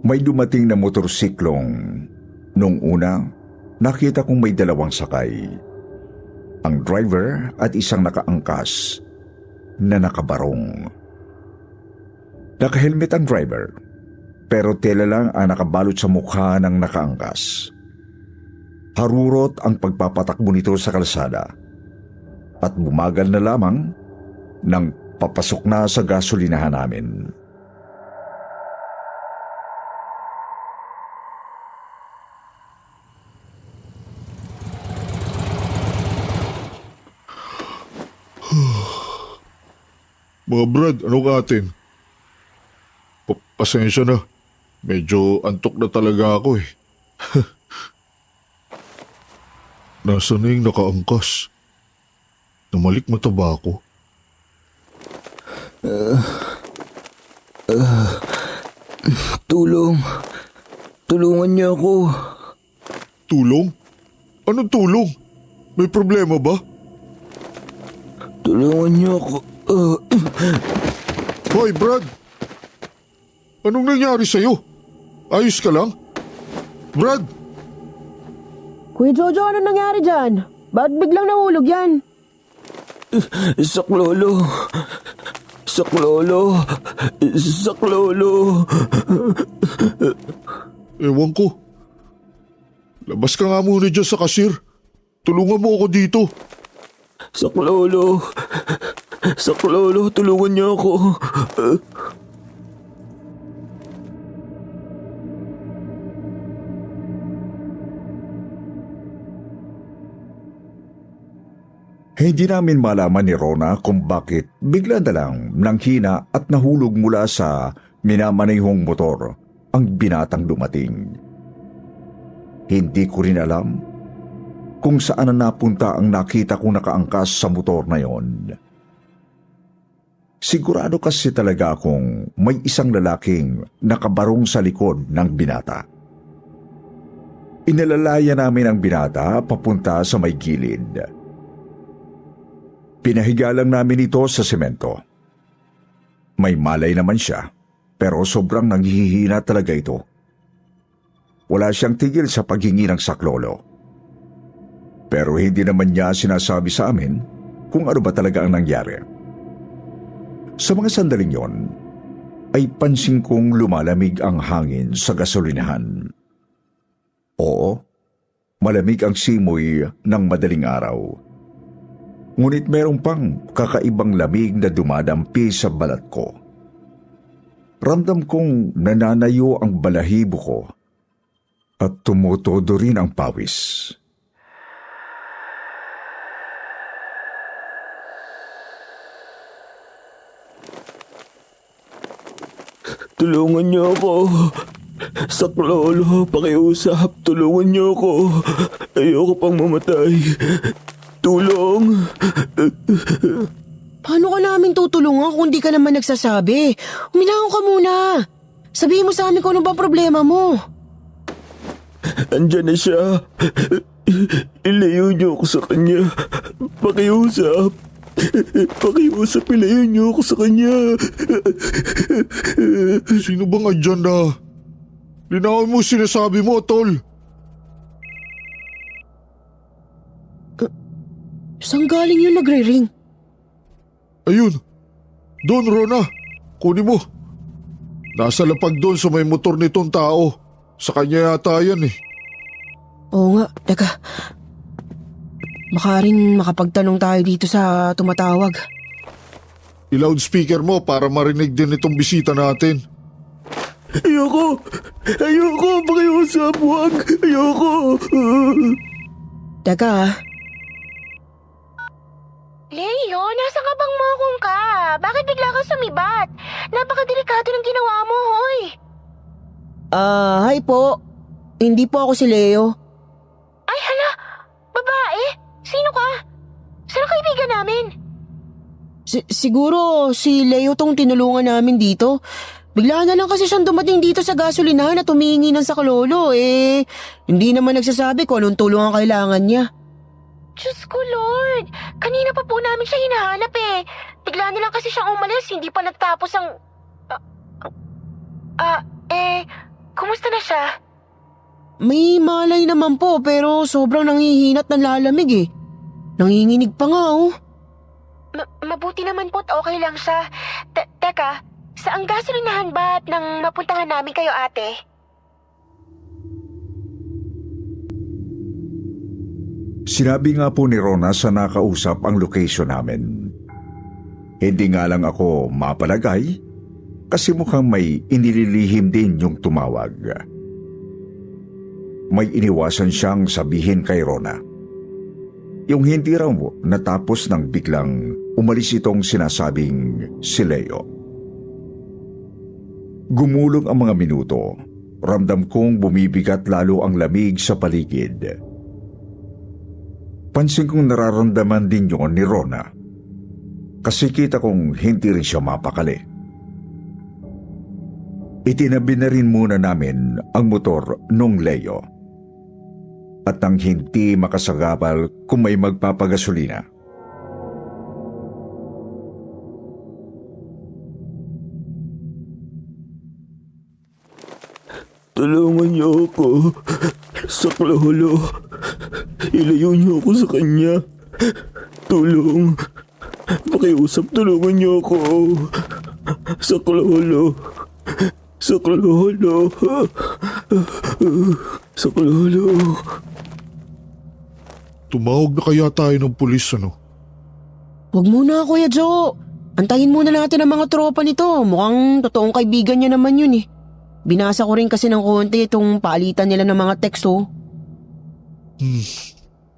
May dumating na motorsiklong. Nung una, nakita kong may 2 sakay. Ang driver at isang nakaangkas na nakabarong. Nakahelmet ang driver, pero tela lang ang nakabalot sa mukha ng nakaangkas. Harurot ang pagpapatakbo nito sa kalsada at bumagal na lamang nang papasok na sa gasolinahan namin. Mga Brad, ano ka atin? Pasensya na. Medyo antok na talaga ako eh. Nasaan na yung nakaangkas? Namalik mata ba ako? Tulong. Tulungan niyo ako. Tulong? Anong tulong? May problema ba? Tulungan niyo ako. Hoy, Brad! Anong nangyari sa'yo? Ayos ka lang? Brad! Kuya Jojo, ano nangyari dyan? Ba't biglang nahulog yan? Saklolo. Saklolo. Saklolo. Ewan ko. Labas ka nga muna dyan sa kasir. Tulungan mo ako dito. Saklolo. Saklolo, tulungan niyo ako. Hindi namin malaman ni Rona kung bakit bigla na lang nanghina at nahulog mula sa minamanehong motor ang binatang dumating. Hindi ko rin alam kung saan na napunta ang nakita kong nakaangkas sa motor na yon. Sigurado kasi talaga akong may isang lalaking nakabarong sa likod ng binata. Inalalaya namin ang binata papunta sa may gilid. Pinahiga lang namin ito sa semento. May malay naman siya, pero sobrang nanghihina talaga ito. Wala siyang tigil sa paghingi ng saklolo. Pero hindi naman niya sinasabi sa amin kung ano ba talaga ang nangyari. Sa mga sandaling yon, ay pansin kong lumalamig ang hangin sa gasolinahan. Oo, malamig ang simoy ng madaling araw. Ngunit merong pang kakaibang lamig na dumadampi sa balat ko. Ramdam kong nananayo ang balahibo ko at tumutodo rin ang pawis. Tulungan niyo ako. Saklolo, pakiusap. Tulungan niyo ako. Ayoko pang mamatay. Tulong. Paano ka namin tutulungan kung di ka naman nagsasabi? Huminahon ka muna. Sabihin mo sa amin kung ano ba problema mo. Andyan na siya. Ilayo niyo ako sa kanya. Pakiusap. Pakiusap, ilayo niyo ako sa kanya. Sino bang andyan na? Linawin mo sinasabi mo, tol. Saan galing yung nagre-ring? Ayun. Doon, Rona. Kunin mo. Nasa lapag doon sa may motor nitong tao. Sa kanya yata yan eh. Oo nga, teka. Baka rin makapagtanong tayo dito sa tumatawag. I-loudspeaker mo para marinig din itong bisita natin. Ayoko! Ayoko! Pakiusap! Huwag! Ayoko! Teka, Leo, nasa ka bang mokong ka? Bakit bigla ka sumibat? Napakadelikado ng ginawa mo, hoy. hi po. Hindi po ako si Leo. Ay, hala! Babae? Sino ka? Sino kaibigan namin? Siguro si Leo tong tinulungan namin dito. Bigla na lang kasi siyang dumating dito sa gasolinahan at humihingi ng saklolo. Hindi naman nagsasabi kung anong tulong ang kailangan niya. Diyos ko, Lord! Kanina pa po namin siya hinahanap eh. Bigla na lang kasi siyang umalis, hindi pa nagtapos ang... kumusta na siya? May malay naman po pero sobrang nangihinat ng lalamig eh. Nanginginig pa nga oh. Mabuti naman po't okay lang siya. Teka, saang gasolinahan ba at nang mapuntahan namin kayo, ate? Sinabi nga po ni Rona sa nakausap ang location namin. Hindi nga lang ako mapalagay kasi mukhang may inililihim din yung tumawag. May iniwasan siyang sabihin kay Rona. Yung hindi raw natapos ng biglang umalis itong sinasabing si Leo. Gumulong ang mga minuto. Ramdam kong bumibigat lalo ang lamig sa paligid. Pansin kong nararamdaman din yun ni Rona. Kasi kita kong hindi rin siya mapakali. Itinabi na rin muna namin ang motor nung Leo. At nang hindi makasagabal kung may magpapagasolina. Tulungan niyo ako. Saklolo. Ilayo niyo ako sa kanya. Tulong. Pakiusap, tulungan niyo ako. Saklolo. Saklolo. Saklolo. Tumawag na kaya tayo ng pulis, ano? Huwag muna Kuya Joe. Antayin muna natin ang mga tropa nito. Mukhang totoong kaibigan niya naman yun eh. Binasa ko rin kasi ng konti itong paalitan nila ng mga text oh.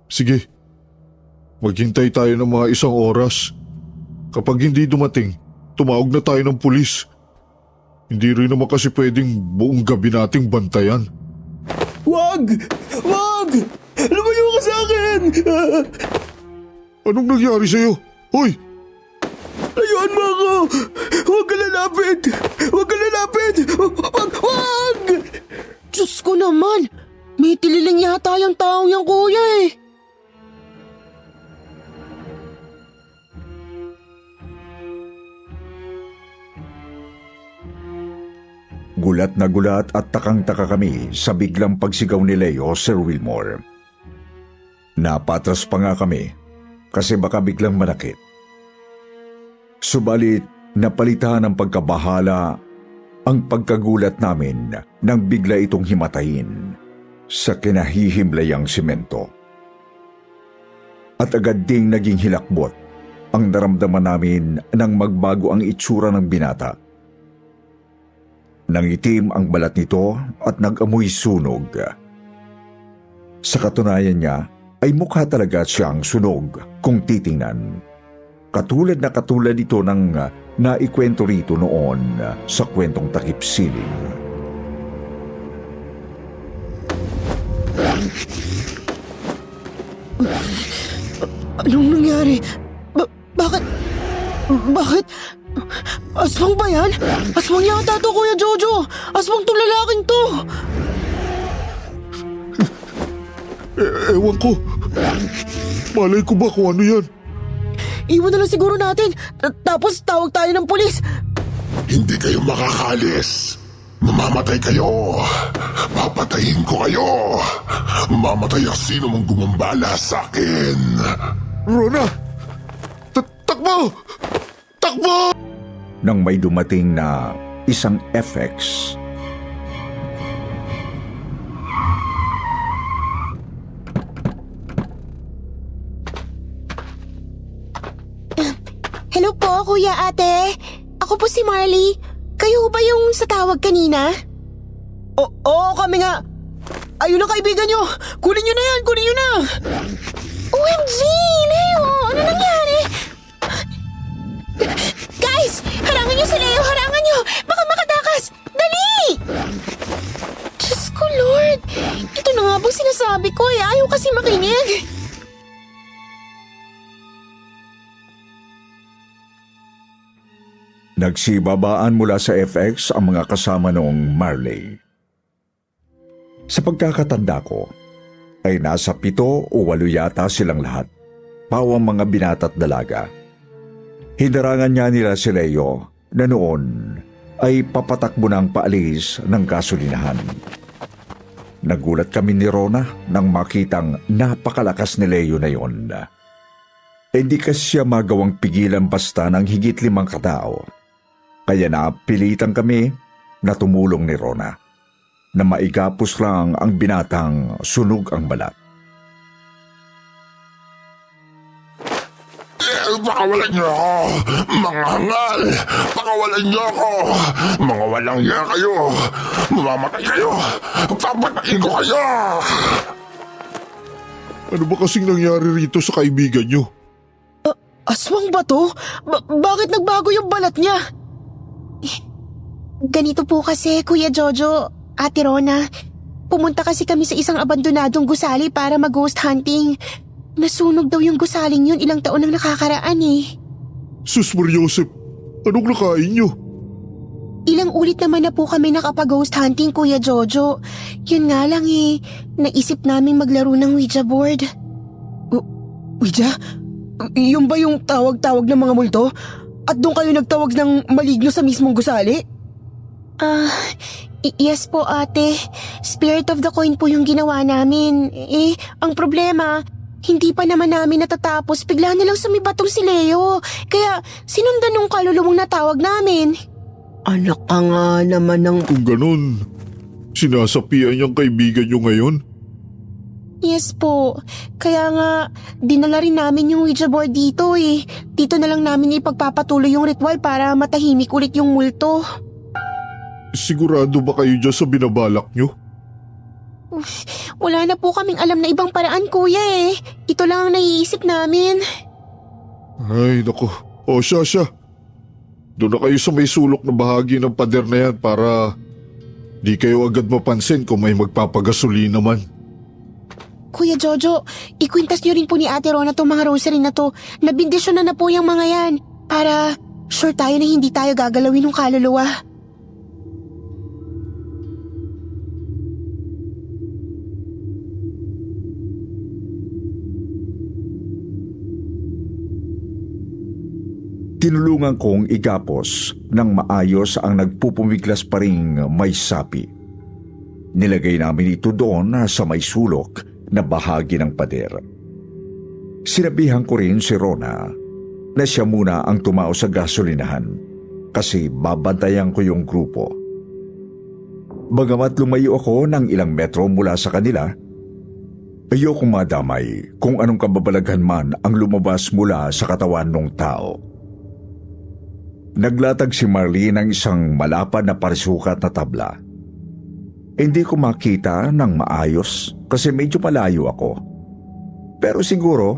Sige. Maghintay tayo ng mga 1 oras. Kapag hindi dumating, tumawag na tayo ng pulis. Hindi rin naman kasi pwedeng buong gabi nating bantayan. Wag! Wag! Lumayo ka sa akin! Anong nangyari sa'yo? Hoy! Layuan mo ako! Huwag ka lalapit! Huwag ka lalapit! Wag! Diyos ko naman! May tililing yata yung taong yung kuya eh. Gulat na gulat at takang-taka kami sa biglang pagsigaw ni Leo, Sir Wilmore. Napatras pa nga kami kasi baka biglang manakit. Subalit napalitan ng pagkabahala ang pagkagulat namin nang bigla itong himatayin sa kinahihimlayang simento. At agad ding naging hilakbot ang naramdaman namin nang magbago ang itsura ng binata. Nangitim ang balat nito at nag-amoy sunog. Sa katunayan niya ay mukha talaga siyang sunog kung titingnan. Katulad ito ng naikwento rito noon sa kwentong takip siling. Anong nangyari? Bakit? Aswang ba yan? Aswang yata to, Kuya Jojo! Aswang tong lalaking to! Ewan ko. Malay ko ba kung ano yan? Iwan na lang siguro natin. Tapos tawag tayo ng pulis. Hindi kayo makakalis. Mamamatay kayo. Papatayin ko kayo. Mamatay ang sino mong gumambala sa akin. Rona! Takbo! Takbo! Nang may dumating na isang FX. Tapos si Marley, kayo ba yung sa tawag kanina? Oo, kami nga. Ayun ang kaibigan nyo. Kunin nyo na yan, kunin nyo na. OMG, Leo! Ano nangyari? Guys! Harangan nyo si Leo! Harangan nyo! Baka makatakas! Dali! Diyos ko, Lord! Ito na nga bang sinasabi ko eh. Ayaw kasi makinig. Nagsibabaan mula sa FX ang mga kasama noong Marley. Sa pagkakatanda ko, ay nasa 7 o 8 yata silang lahat, pawang mga binata't dalaga. Hinarangan niya nila si Leo na noon ay papatakbo ng paalis ng gasolinahan. Nagulat kami ni Rona nang makitang napakalakas ni Leo na yon. Hindi kasi siya magawang pigilan basta ng higit 5 katao. Kaya napilitan kami na tumulong ni Rona na maigapos lang ang binatang sunog ang balat. Pakawalan niyo ako! Mga hangal! Pakawalan niyo ako! Mga walang iya kayo! Mamamatay kayo! Papatayin ko kayo! Ano ba kasing nangyari rito sa kaibigan nyo? Aswang ba to? Bakit nagbago yung balat niya? Ganito po kasi, Kuya Jojo, Ate Rona. Pumunta kasi kami sa isang abandonadong gusali para mag-ghost hunting. Nasunog daw yung gusaling yun ilang taon nang nakakaraan eh. Sus Mariosep, anong nakain nyo? Ilang ulit naman na po kami nakapag-ghost hunting, Kuya Jojo. Yun nga lang eh, naisip naming maglaro ng Ouija board. Ouija? Yung ba yung tawag-tawag ng mga multo? At doon kayo nagtawag ng maligno sa mismong gusali? Yes po ate. Spirit of the coin po yung ginawa namin. Ang problema, hindi pa naman namin natatapos. Bigla na lang sumibatong si Leo. Kaya sinundan nung kaluluwang natawag namin. Anak ka nga naman ng... Kung ganun, sinasapian niyang kaibigan nyo ngayon? Yes po. Kaya nga, dinala rin namin yung Ouija board dito eh. Dito na lang namin ipagpapatuloy yung ritual para matahimik ulit yung multo. Sigurado ba kayo dyan sa binabalak nyo? Wala na po kaming alam na ibang paraan, kuya eh. Ito lang ang naiisip namin. Ay, naku. O siya. Doon na kayo sa may sulok na bahagi ng pader na yan para di kayo agad mapansin kung may magpapagasoli naman. Kuya Jojo, ikwintas niyo rin po ni Ate Rona tong mga rosary na to. Nabindisyon na po yung mga yan. Para sure tayo na hindi tayo gagalawin ng kaluluwa. Tinulungan kong igapos ng maayos ang nagpupumiglas pa ring may sapi. Nilagay namin ito doon sa may sulok na bahagi ng pader. Sinabihan ko rin si Rona na siya muna ang tumao sa gasolinahan kasi babantayan ko yung grupo. Bagamat lumayo ako ng ilang metro mula sa kanila, ayokong madamay kung anong kababalaghan man ang lumabas mula sa katawan ng tao. Naglatag si Marley ng isang malapad na parisukat na tabla. Hindi ko makita ng maayos kasi medyo malayo ako. Pero siguro,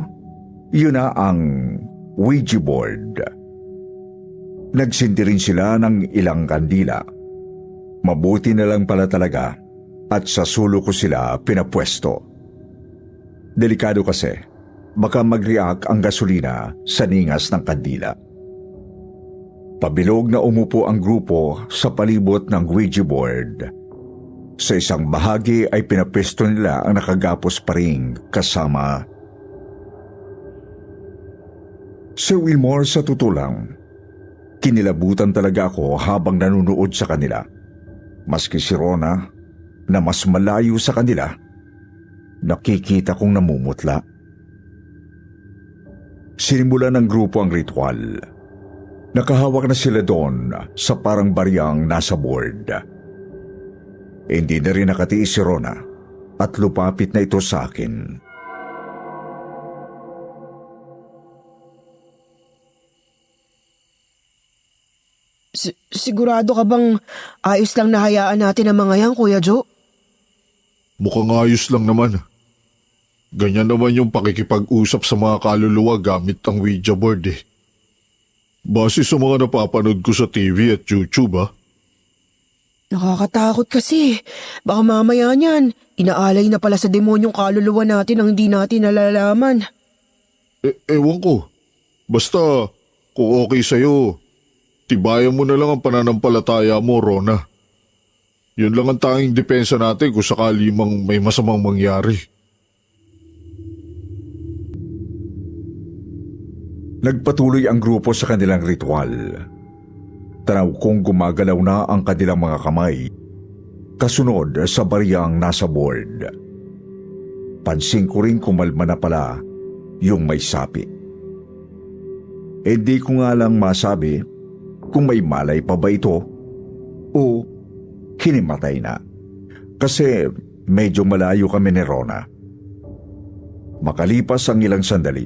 yun na ang Ouija board. Nagsindi rin sila ng ilang kandila. Mabuti na lang pala talaga at sa sulo ko sila pinapwesto. Delikado kasi, baka mag-react ang gasolina sa ningas ng kandila. Pabilog na umupo ang grupo sa palibot ng Ouija board. Sa isang bahagi ay pinapesto nila ang nakagapos pa ring kasama. Sir Wilmore, sa tutulang, kinilabutan talaga ako habang nanunood sa kanila. Maski si Rona, na mas malayo sa kanila, nakikita kong namumutla. Sinimulan ng grupo ang ritual. Nakahawak na sila doon sa parang baryang nasa board. Hindi na rin nakatiis si Rona at lupapit na ito sa akin. Sigurado ka bang ayos lang na hayaan natin ang mga yan, Kuya Joe? Mukhang ayos lang naman. Ganyan naman yung pakikipag-usap sa mga kaluluwa gamit ang Ouija board eh. Base sa mga napapanood ko sa TV at YouTube Nakakatakot kasi. Baka mamaya niyan, inaalay na pala sa demonyong kaluluwa natin ang hindi natin nalalaman. Ewan ko. Basta, kung okay sa'yo, tibayan mo na lang ang pananampalataya mo, Rona. Yun lang ang tanging depensa natin kung sakali mang may masamang mangyari. Nagpatuloy ang grupo sa kanilang ritual. Tanaw kong gumagalaw na ang kanilang mga kamay, kasunod sa bariyang nasa board. Pansin ko rin kumalma na pala yung may sapi. Di ko nga lang masabi kung may malay pa ba ito o hinimatay na. Kasi medyo malayo kami ni Rona. Makalipas ang ilang sandali,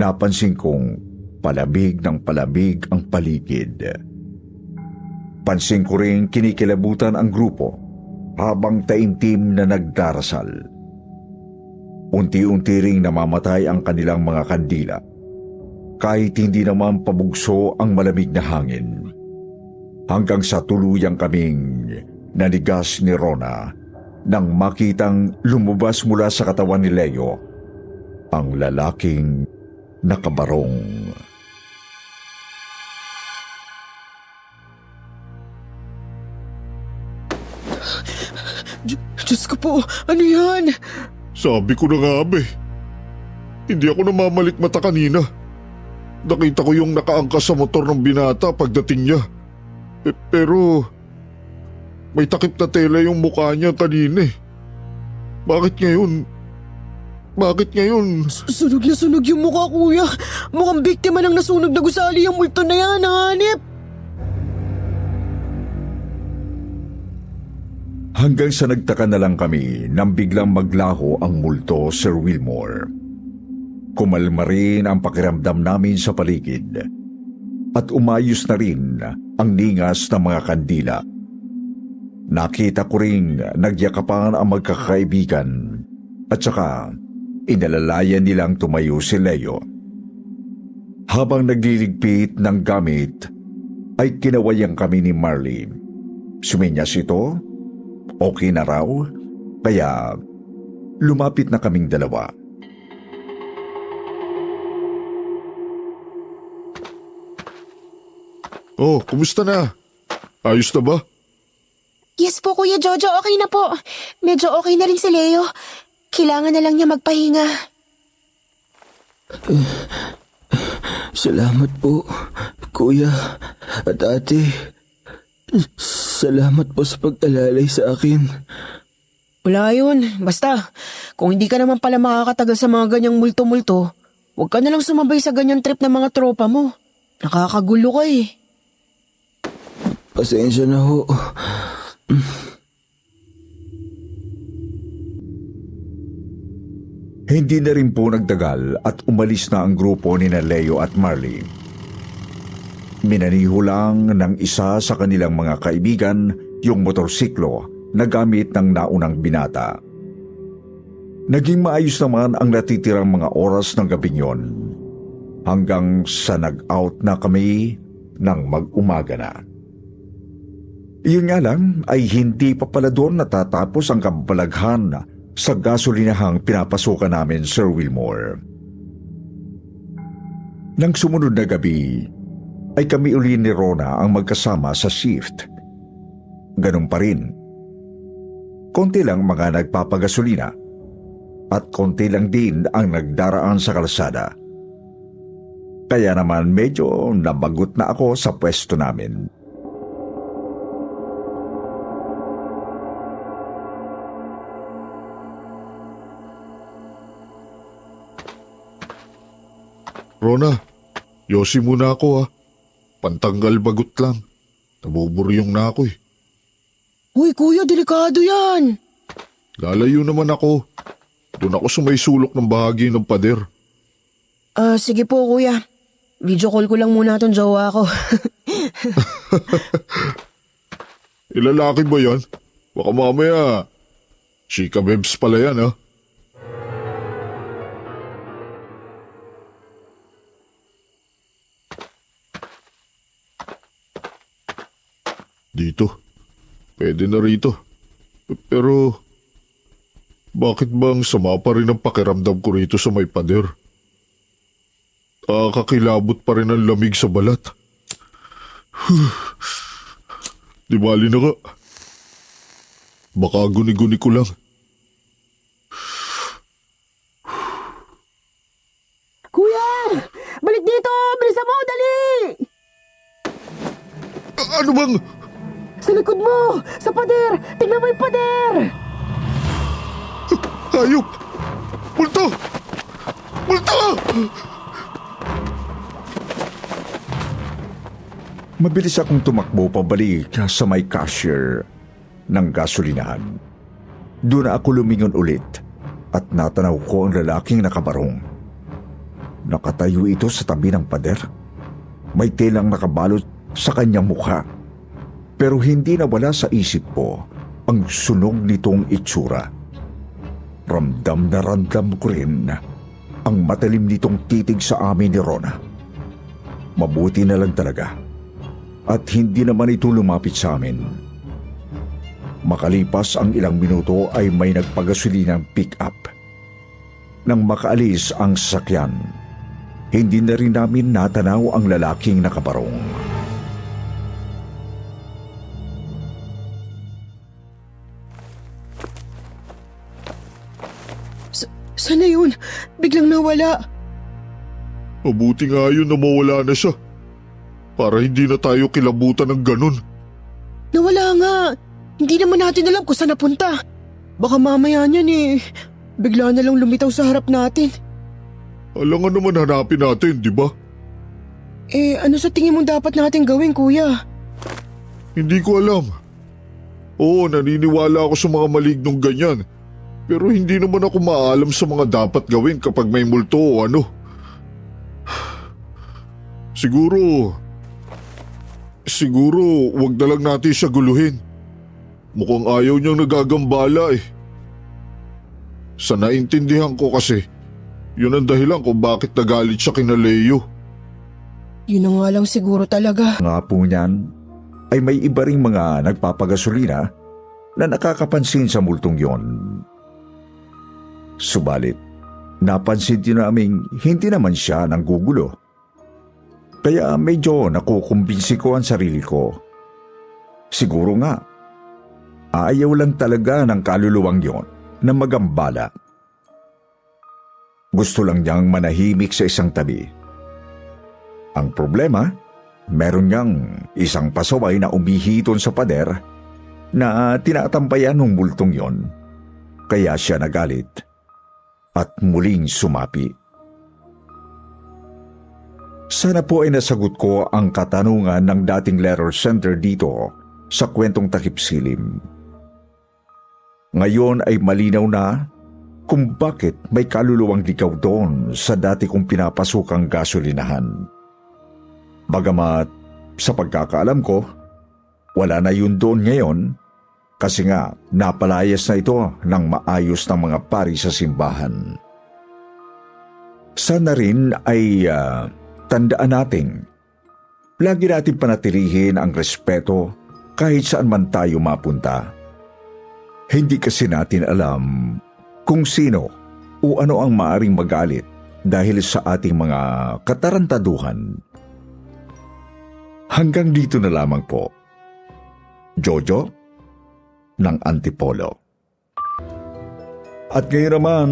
napansin kong palabig ng palabig ang paligid. Pansin ko rin kinikilabutan ang grupo habang taimtim na nagdarasal. Unti-unti ring namamatay ang kanilang mga kandila kahit hindi naman pabugso ang malamig na hangin. Hanggang sa tuluyang kaming nanigas ni Rona nang makitang lumabas mula sa katawan ni Leo ang lalaking nakabarong. Diyos ko po, ano yan? Sabi ko na nga, Abe. Hindi ako namamalik mata kanina. Nakita ko yung nakaangkas sa motor ng binata pagdating niya. Pero may takip na tela yung mukha niya kanina eh. Bakit ngayon? Sunog na sunog yung mukha, kuya. Mukhang biktima ng nasunog na gusali yung multo na yan, hanip. Hanggang sa nagtaka na lang kami nang biglang maglaho ang multo, Sir Wilmore. Kumalma rin ang pakiramdam namin sa paligid at umayos na rin ang ningas ng mga kandila. Nakita ko rin nagyakapan ang magkakaibigan at saka inalalayan nilang tumayo si Leo. Habang nagliligpit ng gamit ay kinawayan kami ni Marley. Suminyas ito. Okay na raw, kaya lumapit na kaming dalawa. Oh, kumusta na? Ayos na ba? Yes po, Kuya Jojo, okay na po. Medyo okay na rin si Leo. Kailangan na lang niya magpahinga. Salamat po, Kuya at Ate. Salamat po sa pag-alalay sa akin. Wala yun. Basta, kung hindi ka naman pala makakatagal sa mga ganyang multo-multo, huwag ka na lang sumabay sa ganyang trip ng mga tropa mo. Nakakagulo ka eh. Pasensya na ho. Hindi na rin po nagtagal at umalis na ang grupo ni Leo at Marley. Minaniho lang ng isa sa kanilang mga kaibigan yung motorsiklo na gamit ng naunang binata. Naging maayos naman ang natitirang mga oras ng gabing yon hanggang sa nag-out na kami ng mag-umaga na. Iyon nga lang ay hindi pa pala doon natatapos ang kabalaghan sa gasolinahang pinapasukan namin, Sir Wilmore. Nang sumunod na gabi, ay kami uli ni Rona ang magkasama sa shift. Ganun pa rin. Konti lang mga nagpapagasolina at konti lang din ang nagdaraan sa kalsada. Kaya naman medyo nabagot na ako sa pwesto namin. Rona, yosi muna ako Pantanggal bagot lang. Nabuburyong na ako eh. Uy, kuya, delikado yan. Lalayo naman ako. Doon ako sa may sulok ng bahagi ng pader. Sige po, kuya. Video call ko lang muna itong jowa ko. Ilalaki ba yan? Baka mamaya, chika bebs pala yan ha? Dito. Pwede na rito. Pero, bakit bang sama pa rin ang pakiramdam ko rito sa may pader? Kakilabot pa rin ang lamig sa balat. Di bali na ka. Baka guni-guni ko lang. Kuya! Balik dito! Bilisan mo! Dali! Ano bang? Sa likod mo! Sa pader! Tingnan mo yung pader! Hayop! Multo! Multo! Mabilis akong tumakbo pabalik sa may cashier ng gasolinahan. Doon na ako lumingon ulit at natanaw ko ang lalaking nakabarong. Nakatayo ito sa tabi ng pader. May telang nakabalot sa kanyang mukha. Pero hindi nawala sa isip ko ang sunog nitong itsura. Ramdam na ramdam ko rin ang matalim nitong titig sa amin ni Rona. Mabuti na lang talaga at hindi naman ito lumapit sa amin. Makalipas ang ilang minuto ay may nagpagasolinang pick-up. Nang makaalis ang sasakyan, hindi na rin namin natanaw ang lalaking nakabarong. Sana yun? Biglang nawala. Mabuti nga yun na mawala na siya. Para hindi na tayo kilabutan ng ganun. Nawala nga. Hindi naman natin alam kung saan napunta. Baka mamaya niyan bigla na lang lumitaw sa harap natin. Alangan naman hanapin natin, di ba? Ano sa tingin mo dapat natin gawin, kuya? Hindi ko alam. Oo, naniniwala ako sa mga malignong ganyan. Pero hindi naman ako maalam sa mga dapat gawin kapag may multo o ano. Siguro, wag na lang natin siya guluhin. Mukhang ayaw niyang nagagambala eh. Sa naintindihan ko kasi, yun ang dahilan kung bakit nagalit siya kina Leo. Yun na nga lang siguro talaga. Nga po niyan, ay may iba ring mga nagpapagasolina na nakakapansin sa multong yon. Subalit, napansin din naming hindi naman siya nanggugulo. Kaya medyo nakukumbinsi ko ang sarili ko. Siguro nga, ayaw lang talaga ng kaluluwang yon na magambala. Gusto lang niyang manahimik sa isang tabi. Ang problema, meron niyang isang pasaway na umihiton sa pader na tinatampayan ng multong yon. Kaya siya nagalit at muling sumapi. Sana po ay nasagot ko ang katanungan ng dating letter sender dito sa kwentong takip silim. Ngayon ay malinaw na kung bakit may kaluluwang ligaw doon sa dati kong pinapasukang gasolinahan. Bagamat sa pagkakaalam ko, wala na yun doon ngayon kasi nga napalayas na ito ng maayos ng mga pari sa simbahan. Sana rin ay tandaan nating lagi natin panatilihin ang respeto kahit saan man tayo mapunta. Hindi kasi natin alam kung sino o ano ang maaring magalit dahil sa ating mga katarantaduhan. Hanggang dito na lamang po. Jojo ng Antipolo. At ngayon naman,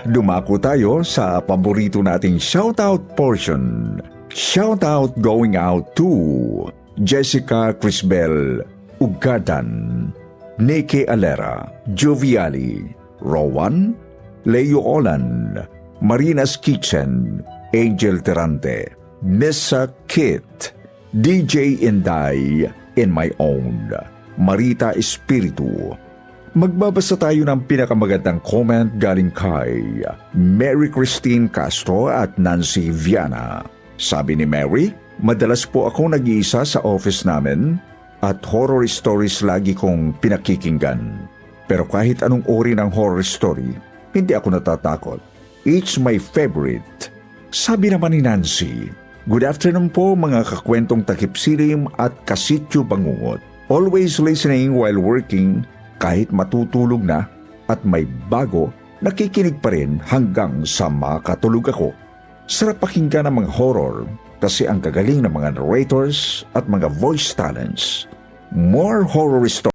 dumako tayo sa paborito nating shoutout portion. Shoutout going out to Jessica Crisbel Ugadan, Nikki Alera, Joviali, Rowan, Leo Olan, Marina's Kitchen, Angel Terante, Nessa Kit, DJ Inday, and my own, Marita Espiritu. Magbabasa tayo ng pinakamagandang comment galing kay Mary Christine Castro at Nancy Viana. Sabi ni Mary, Madalas po akong nag-iisa sa office namin at horror stories lagi kong pinakikinggan. Pero kahit anong uri ng horror story, hindi ako natatakot. It's my favorite. Sabi naman ni Nancy, "Good afternoon po mga kakwentong takipsilim at kasityo bangungot. Always listening while working, kahit matutulog na at may bago, nakikinig pa rin hanggang sa makatulog ako. Sarap pakinggan ang mga horror kasi ang gagaling ng mga narrators at mga voice talents. More horror stories